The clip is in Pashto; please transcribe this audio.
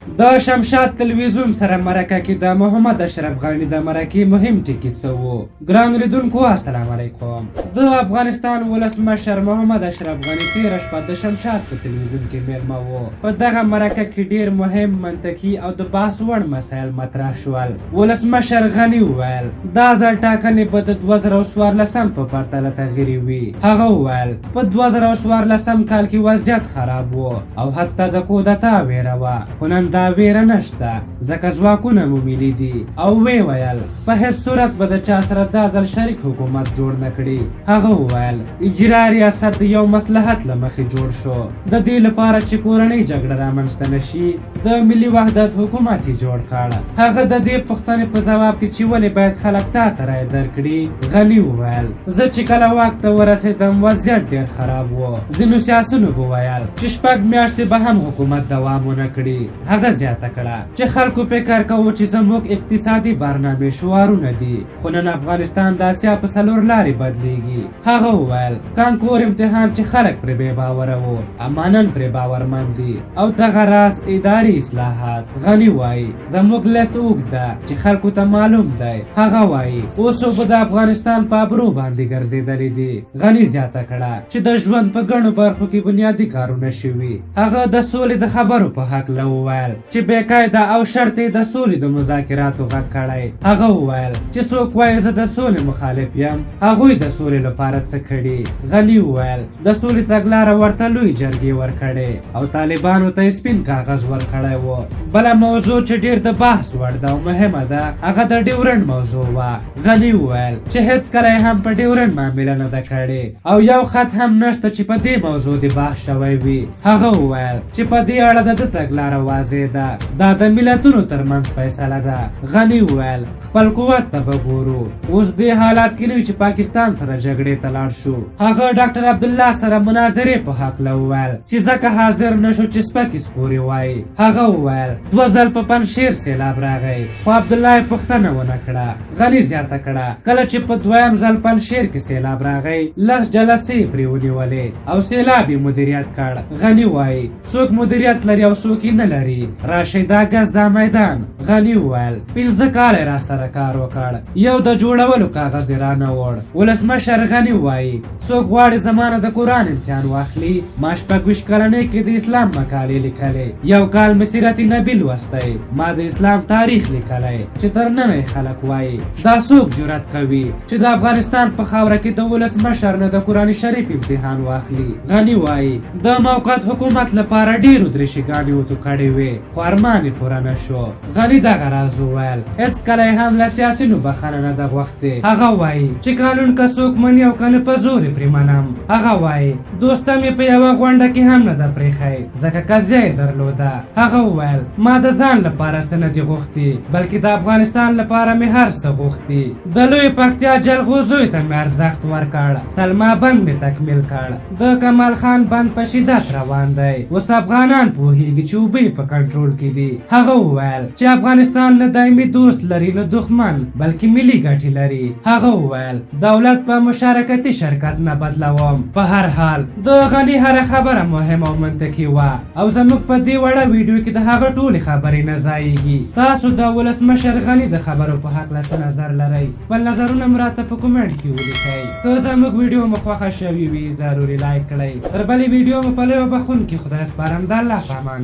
د شمشاد تلویزیون سره مرکه کې د محمد اشرف غني د مرکې مهم ټکي څه وو؟ ګرانو لیدونکو السلام علیکم. د افغانستان ولسمشر محمد اشرف غني تېره شپه د شمشاد په تلویزیون کې مېلمه وو. په دغه مرکه کې ډېر مهم، منطقي او د بحث وړ مسایل مطرح شول. ولسمشر غني وویل، دا ځل ټاکنې به د 2014 په پرتله تغیري وي. هغه وویل، په 2014 کال کې وضعیت خراب و او حتی د کودتا ویره وه، خو نن دا ویره نشته ځکه ځواکونه مو ملي دي. او ویې ویل، په هیڅ صورت به د چا سره دا ځل شریک حکومت جوړ نه کړي. هغه وویل، اجرا ریاست د یو مصلحت له مخې جوړ شو، د دې لپاره چې کورنۍ جګړه رامنځته نه شي د ملي وحدت حکومت یې جوړ کړ. هغه د دې پوښتنې په ځواب کې چې ولې باید خلک تا ته رایه درکړي، غني وویل، زه چې کله واک ته ورسېدم وضعیت ډېر خراب و. ځینو سیاسیونو به ویل چې 6 میاشتې به هم حکومت دوام ونه کړي. هغه زیاته کړه چې خلکو فکر کوو چې زموږ اقتصادي برنامې شعارونه دي، خو نن افغانستان د اسیا په 4 لارې بدلیږي. هغه وویل، کانکور امتحان چې خلک پرې بې باوره وو، اما نن پرې باورمند دي، او دغه راز اداري اصلاحات. غني وایي، زموږ لست اوږد ده چې خلکو ته معلوم دی. هغه وایي، اوس اوبه د افغانستان په ابرو باندې ګرځېدلې دي. غني زیاته کړه چې د ژوند په ګڼو برخو کې بنیادي کارونه شوي. هغه د سولې د خبرو په هکله وویل چې بېقاعده او شرط یې د سولې د مذاکراتو غږ کړی. هغه وویل چې څوک وایي زه د سولې مخالف یم، هغوی د سولې لپاره څه کړي. غني وویل، د سولې تګلاره ورته لوی جرګې ورکړې او طالبانو ته یې سپین کاغذ ورکړی و. بله موضوع چې ډېر د بحث وړ ده او مهمه ده، هغه د ډیورنډ موضوع وه. غني وویل چې هېڅکله یې هم په ډیورنډ معامله نه ده کړې او یو خط هم نشته چې په دې موضوع دې بحث شوی وي. هغه وویل چې په دې اړه د ده تګلاره واضح ده، دا د ملتونو ترمنځ فیصله ده. غني وویل، خپل قوت ته به ګورو، اوس دې حالات کې نه یو چې پاکستان سره جګړې ته لاړ شو. هغه ډاکټر عبدالله سره مناظرې په هکله وویل چې ځکه حاضر نه شو چې سپکې سپورې وایي. هغه وویل، 2 ځل په پنجشیر سیلاب راغی، خو عبدالله یې پوښتنه ونه کړه. غني زیاته کړه، کله چې په دویم ځل پنجشیر کې سیلاب راغی، 10 جلسې یې پرې ونیولې او سیلاب یې مدیریت کړ. غني وایي، څوک مدیریت لري او څوک یې نه لري، راشئ دا ګز دا میدان. غني وویل، 5 کاله یې راسره کار وکړ، یو د جوړولو کاغذ یې رانه وړ. ولسمشر غني وایي، څوک غواړي زما نه د قرآن امتحان واخلي؟ ما 26 کلنۍ کې د اسلام مقالې لیکلې، یو کال مې سیرت نبي لوستی، ما د اسلام تاریخ لیکلی چې تر ننه یې خلک وایي. دا څوک جرأت کوي چې د افغانستان په خاوره کې د ولسمشر نه د قرآن شریف امتحان واخلي؟ غني وایي، د موقت حکومت لپاره ډېرو دریشیګانې اوتو کړې وې، خو ارمان یې پوره نه شو. غني دغه راز وویل، هېڅکله یې هم له سیاسیونو بخښنه نه ده غوښتې. هغه وایي چې قانون که څوک مني او که نه، په زور یې پرې منم. هغه وایي، دوستم یې په یوه غونډه کې هم نه ده پرېښی، ځکه قضیه یې درلوده. هغه وویل، ما د ځان لپاره څه نه دي غوښتي، بلکې د افغانستان لپاره مې هر څه غوښتي. د لویې پکتیا جلغوزیو ته مې ارزښت ورکړ، سلما بند مې تکمیل کړ، د کمال خان بند په شدت روان دی، اوس افغانان پوهیږي چې اوبه یې په کنټرول کې دي. هغه وویل چې افغانستان نه دایمي دوست لري نه دښمن، بلکې ملي ګټې لري. هغه وویل، دولت په مشارکتي شرکت نه بدلوم. په هر حال د غني هره خبره مهمه او منطقي وه او زموږ په دې وړه ویډیو کې د هغه ټولې خبرې نه ځایږي. تاسو د ولسمشر غني د خبرو په هکله څه نظر لرئ؟ خپل نظرونه مو راته په کومنټ کې ولیکئ. که زموږ ویډیو مو خوښه شوې وي، ضروري لایک کړئ. تر بلې ویډیو مو په لوی بخښونکي خدای سپارم. د الله په امان.